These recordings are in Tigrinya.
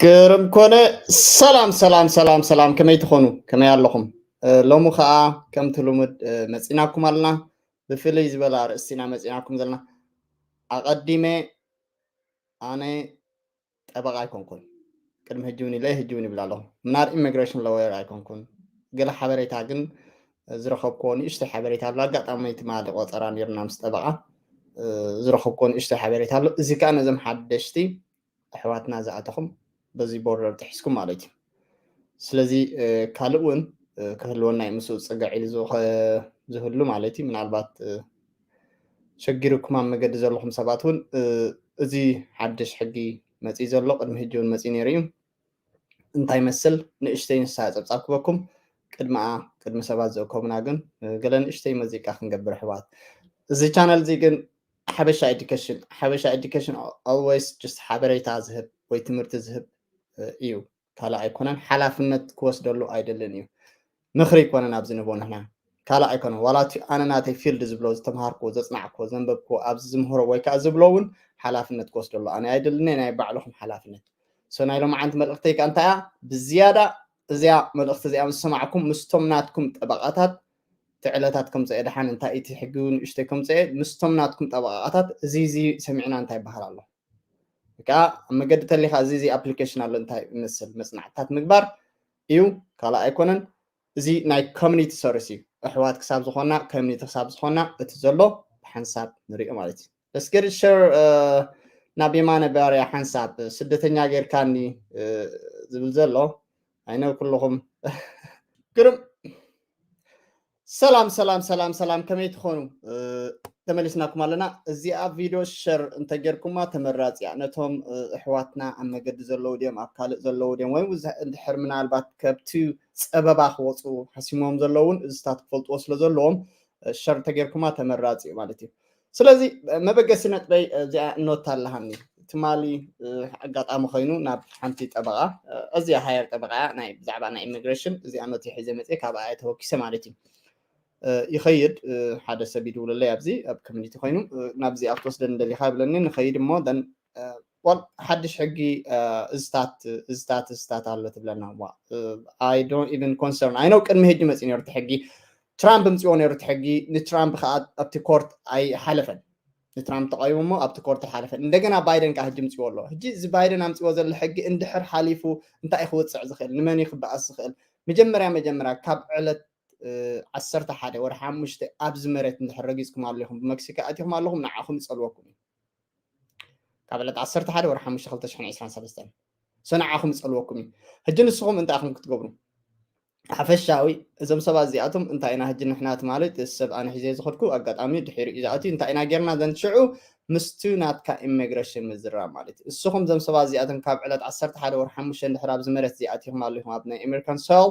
ግርም ኮነ። ሰላም ሰላም ሰላም ሰላም፣ ከመይ ትኾኑ? ከመይ ኣለኹም? እ፣ ሎሚ ኸዓ ከምቲ ልሙድ፣ እ፣ መፂናኩም ኣለና። ብፍልይ ዝበለ ኣርእስቲ ኢና መፂናኩም ዘለና። ኣቐዲመ ኣነ ጠበቓ ኣይኮንኩን። ቅድሚ ሕጂ እውን ኢለ ሕጂ እውን ይብል ኣለኹ። ምናር ኢሚግሬሽን ሎየር ኣይኮንኩን። ገለ ሓበሬታ ግን ዝረኸብክዎ ንእሽተይ ሓበሬታ ኣሎ። ኣጋጣሚ ትማሊ ቆፀራ ነይርና ምስ ጠበቓ፣ እ፣ ዝረኸብክዎ ንእሽተይ ሓበሬታ ኣሎ። እዚ ከዓ ነዞም ሓደሽቲ ኣሕዋትና ዝኣተኹም በዚ ቦርደር ጥሒስኩም ማለት እዩ። ስለዚ፣ እ፣ ካልእ እውን፣ እ፣ ክህልወና እዩ ምስኡ ፅግዕ ኢሉ ዝኸ-፣ ዝህሉ ማለት እዩ። ምናልባት፣ እ፣ ሸጊሩኩም ኣብ መገዲ ዘለኹም ሰባት እውን፣ እ፣ እዚ ሓድሽ ሕጊ መፂኡ ዘሎ ቅድሚ ሕጂ እውን መፂኡ ነይሩ እዩ። እንታይ ይመስል? ንእሽተይ ንሳ ፀብፃብ ክበኩም ቅድሚኣ፣ ቅድሚ ሰባት ዝእከቡና ግን፣ እ፣ ገለ ንእሽተይ መዚቃ ክንገብር ኣሕዋት። እዚ ቻነል እዚ ግን ሓበሻ ኤዱኬሽን፣ ሓበሻ ኤዱኬሽን always just ሓበሬታ ዝህብ ወይ ትምህርቲ ዝህብ፣ እ፣ እዩ። ካልእ ኣይኮነን። ሓላፍነት ክወስደሉ ኣይደልን እዩ። ምኽሪ ኣይኮነን ኣብዚ ንህቦ ንሕና። ካልእ ኣይኮነን። ዋላ እቲ ኣነ ናተይ ፊልድ ዝብሎ፣ ዝተምሃርክዎ፣ ዘጽናዕክዎ፣ ዘንበብክዎ፣ ኣብዚ ዝምህሮ ወይ ከዓ ዝብሎ እውን ሓላፍነት ክወስደሉ ኣነ ኣይደልን እየ፣ ናይ ባዕልኹም ሓላፍነት። So ናይ ሎማዓንቲ መልእኽተይ ከኣ እንታይ እያ? ብዝያዳ እዚኣ መልእኽቲ እዚኣ ምስ ሰማዕኩም ምስቶም ናትኩም ጠበቓታት እቲ ዕለታት ከምፅአ ደሓን እንታይ እቲ ሕጊ እውን ንእሽተይ ከምፅአ ምስቶም ናትኩም ጠበቓታት እዚ እዚ ሰሚዕና እንታይ ይበሃል ኣሎ? ከዓ ኣብ መገዲ ተሊኻ እዚ እዚ ኣፕሊኬሽን ኣሎ እንታይ ይመስል መፅናዕትታት ምግባር እዩ፣ ካልእ ኣይኮነን። እዚ ናይ ኮሚኒቲ ሰርቪስ እዩ። ኣሕዋት ክሳብ ዝኾና ኮሚኒቲ ክሳብ ዝኾና እቲ ዘሎ ብሓንሳብ ንሪኦ ማለት እዩ። እስኪ ሸር ናብ የማነ ባርያ ሓንሳብ ስደተኛ ጌርካኒ፣ እ፣ ዝብል ዘሎ ኣይነ ኩልኹም ግርም። ሰላም ሰላም ሰላም ሰላም፣ ከመይ ትኾኑ? እ፣ ተመሊስናኩም ኣለና። እዚኣ ቪድዮ ሸር እንተጌርኩማ ተመራፂ እያ። ነቶም፣ እ፣ ኣሕዋትና ኣብ መገዲ ዘለዉ ድዮም ኣብ ካልእ ዘለዉ ድዮም ወይ ውዛ-፣ እንድሕር ምናልባት ከብቲ ፀበባ ክወፁ ሓሲሞም ዘለውን እዚታት ክፈልጥዎ ስለ ዘለዎም፣ እ፣ ሸር እንተጌርኩማ ተመራፂ እዩ ማለት እዩ። ስለዚ መበገሲ ነጥበይ እዚኣ ኖት ኣለሃኒ። ትማሊ፣ እ፣ ኣጋጣሚ ኮይኑ ናብ ሓንቲ ጠበቓ፣ እ፣ እዚኣ ሃየር ጠበቓ እያ፣ ናይ ብዛዕባ ናይ ኢሚግሬሽን እዚኣ ኖት ሒዘ መፅየ፣ ካብኣ እየ ተወኪሰ ማለት እዩ። እ፣ ይኸይድ፣ እ፣ ሓደ ሰብ ይድውለለይ ኣብዚ ኣብ ኮሚኒቲ ኮይኑ፣ እ፣ ናብዚኣ ክትወስደኒ ደሊኻ ይብለኒ፣ ንኸይድ እሞ ደን፣ እ፣ ዋል ሓድሽ ሕጊ፣ እ፣ እዝታት እዝታት እዝታት ኣሎ ትብለና። ዋ፣ እ፣ I don't even concern። I know ቅድሚ ሕጂ መፂኡ ነይሩ እቲ ሕጊ፣ ትራምፕ ምፅዎ ነይሩ እቲ ሕጊ፣ ንትራምፕ ከዓ ኣብቲ ኮርት ኣይሓለፈን። ንትራምፕ ተቃዊሙ እሞ ኣብቲ ኮርት ኣይሓለፈን። እንደገና ባይደን ከዓ ሕጂ ምፅዎ ኣሎ። ሕጂ እዚ ባይደን ኣምፅዎ ዘሎ ሕጊ እንድሕር ሓሊፉ እንታይ እዩ ክውፅዕ ዝኽእል? ንመን እዩ ክበኣስ ዝኽእል? መጀመርያ መጀመርያ ካብ ዕለት፣ እ፣ ዓሰርተ ሓደ ወርሒ ሓሙሽተ ኣብዚ መሬት እንድሕር ረጊፅኩም ኣለኹም፣ ብመክሲኮ ኣቲኹም ኣለኹም፣ ንዓኹም ይፀልወኩም እዩ። ካብ ዕለት ዓሰርተ ሓደ ወርሒ ሓሙሽተ ክልተ ሽሕን ዕስራን ሰለስተን። So ንዓኹም ይፀልወኩም እዩ። ሕጂ ንስኹም እንታይ ኢኹም ክትገብሩ? ሓፈሻዊ እዞም ሰባት እዚኣቶም እንታይ ኢና ሕጂ ንሕና ትማሊ እቲ ሰብ ኣነ ሒዘ ዝኸድኩ ኣጋጣሚ ድሒሩ እዩ ዝኣትዩ፣ እንታይ ኢና ጌርና ዘን ሽዑ ምስቲ ናትካ ኢሚግሬሽን ምዝራብ ማለት እዩ። እስኹም እዞም ሰባት እዚኣቶም ካብ ዕለት ዓሰርተ ሓደ ወርሒ ሓሙሽተ እንድሕር ኣብዚ መሬት እዚኣቲኹም ኣለኹም ኣብ ናይ ኣሜሪካን ሶይል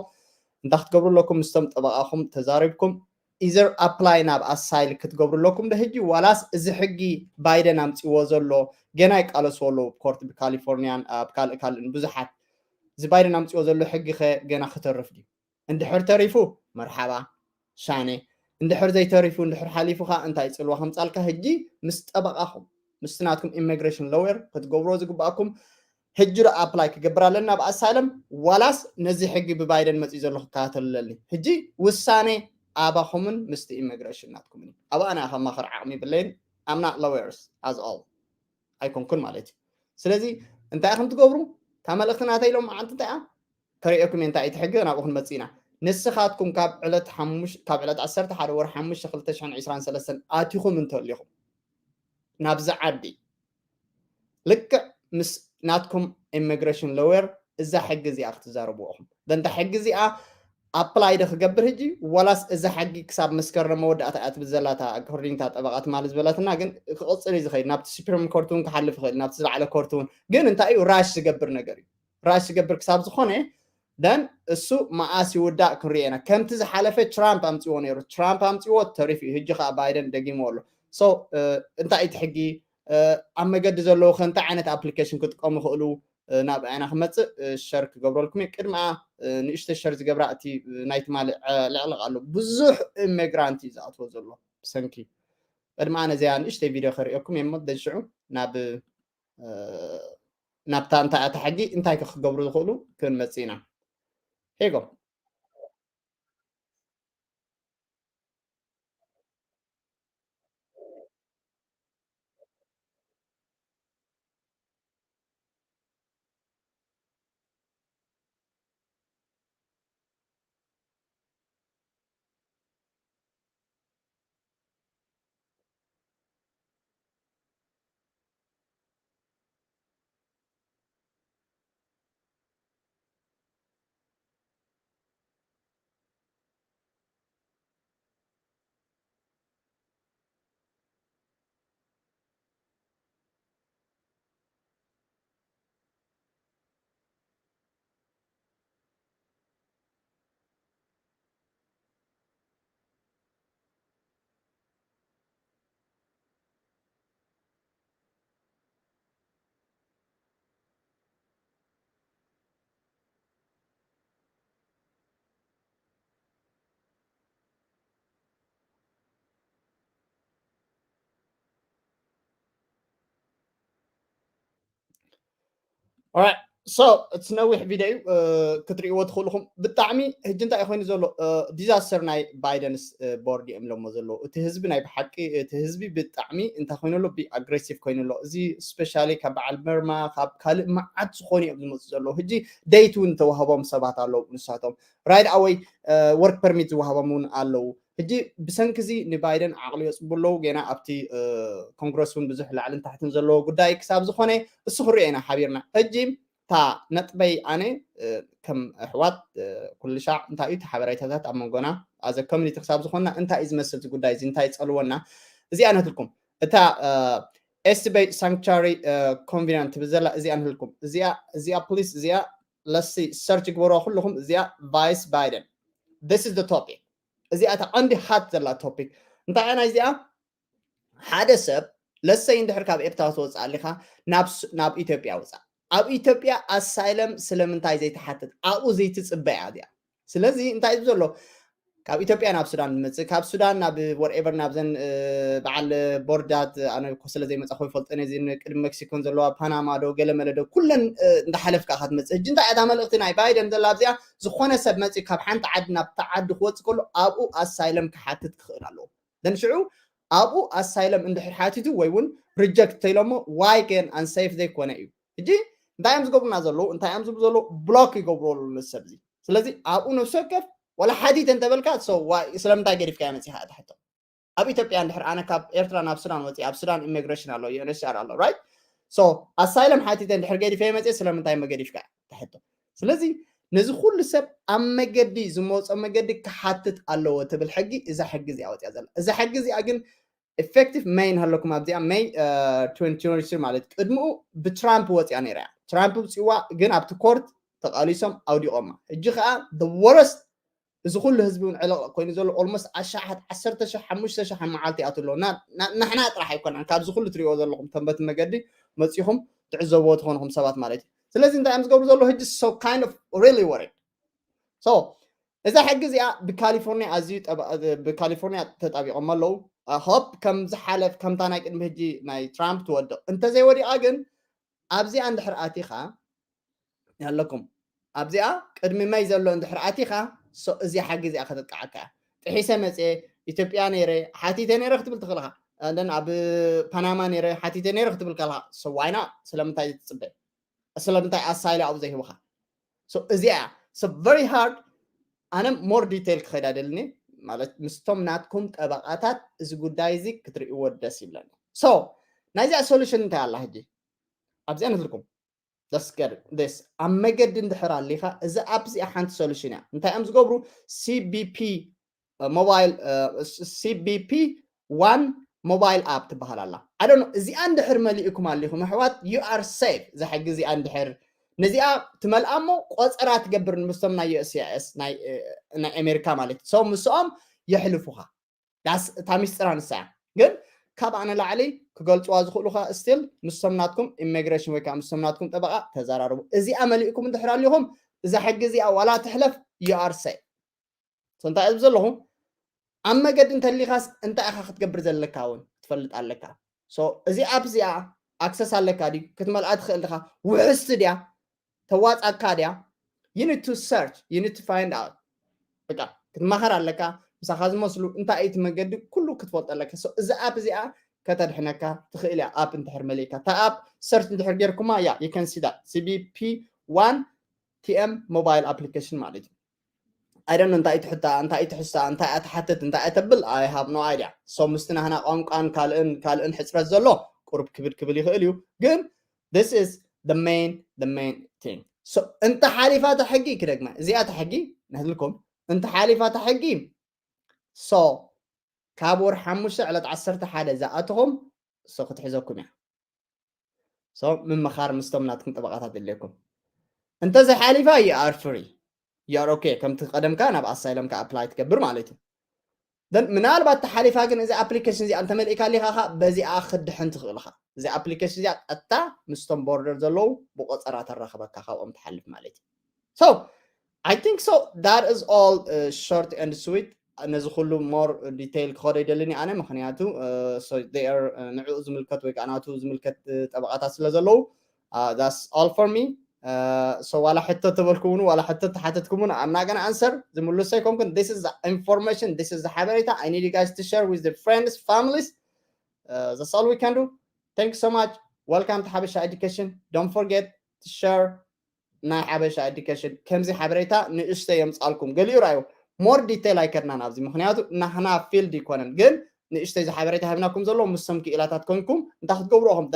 እንታይ ክትገብሩ ኣለኩም? ምስቶም ጠበቓኹም ተዛሪብኩም ኢዘር ኣፕላይ ናብ ኣሳይል ክትገብሩ ኣለኩም ዶ ሕጂ ዋላስ እዚ ሕጊ ባይደን ኣምፅዎ ዘሎ ገና ይቃለስዎ ኣለዉ ኮርት ብካሊፎርኒያን ኣብ ካልእ ካልእን ብዙሓት እዚ ባይደን ኣምፅዎ ዘሎ ሕጊ ኸ ገና ክተርፍ ድዩ? እንድሕር ተሪፉ መርሓባ ሻነ፣ እንድሕር ዘይተሪፉ እንድሕር ሓሊፉ ኸዓ እንታይ ፅልዋ ከምፃልካ ሕጂ ምስ ጠበቓኹም ምስቲ ናትኩም ኢሚግሬሽን ሎየር ክትገብርዎ ዝግባኣኩም ሕጂ ዶ ኣፕላይ ክገብር ኣለኒ ናብ ኣሳይለም ዋላስ ነዚ ሕጊ ብባይደን መፅኡ ዘሎ ክከታተል ኣለኒ? ሕጂ ውሳኔ ኣባኹምን ምስቲ ኢሚግሬሽን ናትኩምን እዩ። ኣብኣ ናይ ከማኽር ዓቕሚ የብለይን። I'm not lawyers as all ኣይኮንኩን ማለት እዩ። ስለዚ እንታይ ኢኹም ትገብሩ? እታ መልእኽቲ ናተይ ኢሎም መዓልቲ እንታይ እያ? ከርእየኩም እየ እንታይ እቲ ሕጊ ናብኡ ክንመፅእ ኢና። ንስኻትኩም ካብ ዕለት ሓሙሽ-፣ ካብ ዕለት ዓሰርተ ሓደ ወርሒ ሓሙሽተ ክልተ ሽሕን ዕስራን ሰለስተን ኣቲኹም እንተሊኹም ናብዚ ዓዲ ልክዕ ምስ ናትኩም ኢሚግሬሽን ሎየር እዛ ሕጊ እዚኣ ክትዛረብዎ ኢኹም። በንታ ሕጊ እዚኣ ኣፕላይ ዶ ክገብር ሕጂ ዋላስ እዛ ሕጊ ክሳብ መስከረም መወዳእታ እያ ትብል ዘላ እታ ኣኮርዲንግ እታ ጠበቓ ትማሊ ዝበለትና ግን ክቕፅል እዩ ዝኸይድ ናብቲ ሱፕሪም ኮርት እውን ክሓልፍ ይኽእል ናብቲ ዝለዓለ ኮርት እውን ግን እንታይ እዩ ራሽ ዝገብር ነገር እዩ ራሽ ዝገብር ክሳብ ዝኾነ ደን እሱ መዓስ ይውዳእ ክንሪኦ ኢና ከምቲ ዝሓለፈ ትራምፕ ኣምፅዎ ነይሩ ትራምፕ ኣምፅዎ ተሪፉ እዩ ሕጂ ከዓ ባይደን ደጊምዎ ኣሎ so እንታይ እቲ ሕጊ ኣብ መገዲ ዘለዉ ከ እንታይ ዓይነት ኣፕሊኬሽን ክጥቀሙ ይኽእሉ ናብ ኣና ክመፅእ ሸር ክገብረልኩም እዩ ቅድሚኣ ንእሽተ ሸር ዝገብራ እቲ ናይ ትማሊ ዕልቕልቕ ኣሎ ብዙሕ ኢሚግራንት እዩ ዝኣትዎ ዘሎ ብሰንኪ ቅድሚኣ ነዚኣ ንእሽተይ ቪድዮ ከርእየኩም እየ እሞ ደሽዑ ናብ ናብታ እንታይ ኣታ ሕጊ እንታይ ክገብሩ ዝኽእሉ ክንመጽእ ኢና። ሄጎ። Alright. So it's ነዊሕ ቪድዮ እዩ ክትርእይዎ ትኽእልኹም። ብጣዕሚ ሕጂ እንታይ ኮይኑ ዘሎ? ዲዛስተር ናይ ባይደንስ ቦርድ እዮም ኢሎሞ ዘለዉ። እቲ ህዝቢ ናይ ብሓቂ እቲ ህዝቢ ብጣዕሚ እንታይ ኮይኑ ኣሎ? ቢ ኣግሬሲቭ ኮይኑ ኣሎ። እዚ ስፔሻሊ ካብ በዓል መርማ ካብ ካልእ መዓት ዝኾኑ እዮም ዝመፁ ዘለዉ። ሕጂ ደይት እውን ተዋህቦም ሰባት ኣለዉ። ንሳቶም ራይድ ኣወይ ወርክ ፐርሚት ዝዋሃቦም እውን ኣለዉ። ሕጂ ብሰንኪ እዚ ንባይደን ዓቕሉ የፅቡ ኣለዉ። ጌና ኣብቲ ኮንግረስ እውን ብዙሕ ላዕልን ታሕትን ዘለዎ ጉዳይ ክሳብ ዝኾነ እሱ ክሪኦ ኢና ሓቢርና። ሕጂ እታ ነጥበይ ኣነ ከም ኣሕዋት ኩሉ ሻዕ እንታይ እዩ እቲ ሓበሬታታት ኣብ መንጎና ኣዘ ኮሚኒቲ ክሳብ ዝኾንና እንታይ እዩ ዝመስል እቲ ጉዳይ እዚ እንታይ ይፀልወና እዚኣ ነትልኩም እታ ኤስቲ በይ ሳንክቻሪ ኮንቪናንት ትብል ዘላ እዚኣ ንህልኩም እዚኣ እዚኣ ፕሊስ እዚኣ ለሲ ሰርች ግበሮ ኩልኹም እዚኣ ቫይስ ባይደን this is the topic እዚኣ እታ ቀንዲ ሃት ዘላ ቶፒክ እንታይ እያ ናይ እዚኣ ሓደ ሰብ ለሰይ እንድሕር ካብ ኤርትራ ትወፅእ ኣሊኻ ናብ ኢትዮጵያ ውፃእ ኣብ ኢትዮጵያ ኣሳይለም ስለምንታይ ዘይትሓትት ኣብኡ ዘይትፅበያ እዚኣ ስለዚ እንታይ እዩ ዘሎ ካብ ኢትዮጵያ ናብ ሱዳን ዝመፅእ ካብ ሱዳን ናብ ወርኤቨር ናብዘን በዓል ቦርዳት ኣነ እኮ ስለ ዘይመፃኹ ይፈልጠን እዚ ቅድሚ ሜክሲኮን ዘለዋ ፓናማ ዶ ገለመለ ዶ ኩለን እንዳሓለፍካ ኢኻ ትመፅእ ሕጂ እንታይ እታ መልእክቲ ናይ ባይደን ዘላ ኣብዚኣ ዝኾነ ሰብ መፅእ ካብ ሓንቲ ዓዲ ናብ ዓዲ ክወፅእ ከሎ ኣብኡ ኣሳይለም ክሓትት ክኽእል ኣለዎ ዘን ሽዑ ኣብኡ ኣሳይለም እንድሕር ሓቲቱ ወይ እውን ሪጀክት ተይሎሞ ዋይ ገን ኣንሰይፍ ዘይኮነ እዩ ሕጂ እንታይ እዮም ዝገብሩና ዘለዉ እንታይ እዮም ዝብሉ ዘለዉ ብሎክ ይገብሩ ኣለዉ ነዚ ሰብ እዚ ስለዚ ኣብኡ ነብሲ ወከፍ ወላ ሓቲተ እንተበልካ ስለምንታይ ገዲፍካ መፂኻ እታ ሕቶ ኣብ ኢትዮጵያ እንድሕር ኣነ ካብ ኤርትራ ናብ ሱዳን ወፂ ኣብ ሱዳን ኢሚግሬሽን ኣሎ ዩኤንኤችሲኣር ኣሎ ራይት ኣሳይለም ሓቲተ እንድሕር ገዲፈ መፅእ ስለምንታይ መገዲፍካ እታ ሕቶ ስለዚ ነዚ ኩሉ ሰብ ኣብ መገዲ ዝመፆ መገዲ ክሓትት ኣለዎ ትብል ሕጊ እዛ ሕጊ እዚኣ ወፅያ ዘላ እዛ ሕጊ እዚኣ ግን ኢፌክቲቭ መይ ንሃለኩም ኣብዚኣ መይ ማለት ቅድምኡ ብትራምፕ ወፂኣ ነይራ እያ ትራምፕ ውፅዋ ግን ኣብቲ ኮርት ተቃሊሶም ኣውዲቖማ ሕጂ ከዓ ወረስት እዚ ኩሉ ህዝቢ እውን ዕለቕ ኮይኑ ዘሎ ኦልሞስት ኣሻሓት ዓሰርተ ሺሕ ሓሙሽተ ሺሕ ኣብ መዓልቲ ይኣቱ ኣሎ ናሕና ጥራሕ ኣይኮነን ካብዚ ኩሉ ትሪእዎ ዘለኹም ተንበቲ መገዲ መፂኹም ትዕዘብዎ ትኾንኹም ሰባት ማለት እዩ ስለዚ እንታይ እዮም ዝገብሩ ዘሎ ህጂ so kind of really worried so እዛ ሕጊ እዚኣ ብካሊፎርኒያ ኣዝዩ ብካሊፎርኒያ ተጣቢቖም ኣለዉ ሆፕ ከም ዝሓለፍ ከምታ ናይ ቅድሚ ህጂ ናይ ትራምፕ ትወድቕ እንተዘይወዲቓ ግን ኣብዚኣ እንድሕር ኣቲኻ ኣለኩም ኣብዚኣ ቅድሚ መይ ዘሎ እንድሕር ኣቲኻ እዚኣ ሓጊ እዚኣ ከተጥቅዓካ ጥሒሰ መፅየ ኢትዮጵያ ነይረ ሓቲተ ነይረ ክትብል ትኽእልኻ ደን ኣብ ፓናማ ነይረ ሓቲተ ነይረ ክትብል ከልካ ሰዋይና ስለምንታይ ትፅበ ስለምንታይ ኣሳይለ ኣብኡ ዘይህብኻ እዚኣ very hard ኣነ more detail ክኸይድ ኣይደልን ማለት ምስቶም ናትኩም ጠበቃታት እዚ ጉዳይ እዚ ክትርእይዎ ደስ ይብለኒ so ናይዚኣ solution እንታይ ኣላ ሕጂ ኣብዚኣ ንትልኩም ደስገር ደስ ኣብ መገዲ እንድሕር ኣሊኻ እዚ ኣብዚኣ ሓንቲ solution እያ እንታይ እዮም ዝገብሩ cbp mobile cbp one mobile app ትበሃል ኣላ ኣዶ እዚኣ እንድሕር መሊእኩም ኣሊኹም ኣሕዋት you are safe እዛ ሕጊ እዚኣ እንድሕር ነዚኣ ትመልኣ እሞ ቆፀራ ትገብር ምስቶም ናይ ዩኤስሲስ ናይ ኣሜሪካ ማለት ሰው ምስኦም የሕልፉኻ ዳስ እታ ሚስጥራ ንሳ እያ ግን ካብ ኣነ ላዕሊ ክገልፅዋ ዝኽእሉኻ ስቲል ምስቶም ናትኩም ኢሚግሬሽን ወይ ከዓ ምስቶም ናትኩም ጠበቃ ተዘራርቡ እዚኣ መሊእኩም እንድሕር ኣሊኹም እዛ ሕጊ እዚኣ ዋላ ትሕለፍ you are safe እንታይ እብ ዘለኹ ኣብ መገዲ እንተሊኻስ እንታይ ኢኻ ክትገብር ዘለካ እውን ክትፈልጥ ኣለካ እዚ ኣፕ እዚኣ access ኣለካ ድዩ ክትመልኣ ትኽእል ዲኻ? ውሕስቲ ድያ? ተዋጻካ ድያ? You need to search, you need to find out። በቃ ክትማኸር ኣለካ። ምሳኻ ዝመስሉ እንታይ እዩ እቲ መንገዲ ኩሉ ክትፈልጦ ኣለካ። So እዛ app እዚኣ ከተድሕነካ ትኽእል እያ። App እንድሕር መሊእካ እታ app search እንድሕር ጌርኩማ እያ you can see that C B P one T M mobile application ማለት እዩ። I don't know እንታይ ትሕታ እንታይ ትሕሳ እንታይ ኣትሓትት እንታይ ኣተብል I have no idea። So ምስቲ ናህና ቋንቋን ካልእን ካልእን ሕፅረት ዘሎ ቁሩብ ክብድ ክብል ይኽእል እዩ። ግን this is the main the main thing። So እንተ ሓሊፋ እታ ሕጊ ክደግማ እዚኣ እታ ሕጊ ነህልኩም እንተ ሓሊፋ እታ ሕጊ so ካብ ወር ሓሙሽተ ዕለት ዓሰርተ ሓደ ዝኣተኹም so ክትሕዘኩም እያ። So ምምኻር ምስቶም ናትኩም ጠበቃታት የድልየኩም። እንተዘይሓሊፋ you are free, you are okay። ከምቲ ቀደምካ ናብ ኣሳይለምካ apply ትገብር ማለት እዩ። Then ምናልባት ተሓሊፋ ግን እዚ application እዚኣ እንተመልእካ ሊኻ ኻ በዚኣ ክድሕን ትኽእል ኻ። እዚ application እዚኣ ቀጥታ ምስቶም border ዘለዉ ብቆፀራ ተራኽበካ ካብኦም ትሓልፍ ማለት እዩ። So I think so that is all uh, short and sweet። ነዚ ኩሉ more detail ክኸዶ ይደልን ኣነ ምክንያቱ uh, so they are uh, ንዕኡ ዝምልከት ወይ ከዓ ናቱ ዝምልከት uh, ጠበቃታት ስለ ዘለዉ uh, that's all for me። Uh, so ዋላ ሕቶ ተበልኩምኑ ዋላ ሕቶ ተሓተትኩምኑ I'm not gonna answer። ዝምልሶ ኣይኮንኩን። This is the information, this is the ሓበሬታ I need you guys to share with your friends, families. Uh, that's all we can do. Thank you so much. Welcome to ሓበሻ Education. Don't forget to share ናይ ሓበሻ Education። ከምዚ ሓበሬታ ንእሽተይ የምፃልኩም። ገሊኡ ራዩ more detail ኣይከድናን ኣብዚ ምክንያቱ ናህና field ይኮነን። ግን ንእሽተይ ዝሓበሬታ ሃብናኩም ዘሎ ምስቶም ክኢላታት ኮንኩም እንታይ ክትገብሩ ኢኹም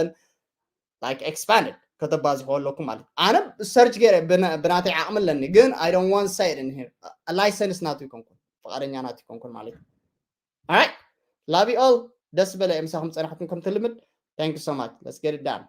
like expanded ከተባዝሕዎ ኣለኩም ማለት። ኣነ search ገይረ ብናተይ ዓቕሚ ኣለኒ ግን I don't want say it in here። License ናቱ ይኮንኩን ፍቃደኛ ናቱ ይኮንኩን ማለት እዩ። All right, love you all። ደስ በለ ምሳኹም ፀናሕኩም ከም ትልምድ። Thank you so much. Let's get it done.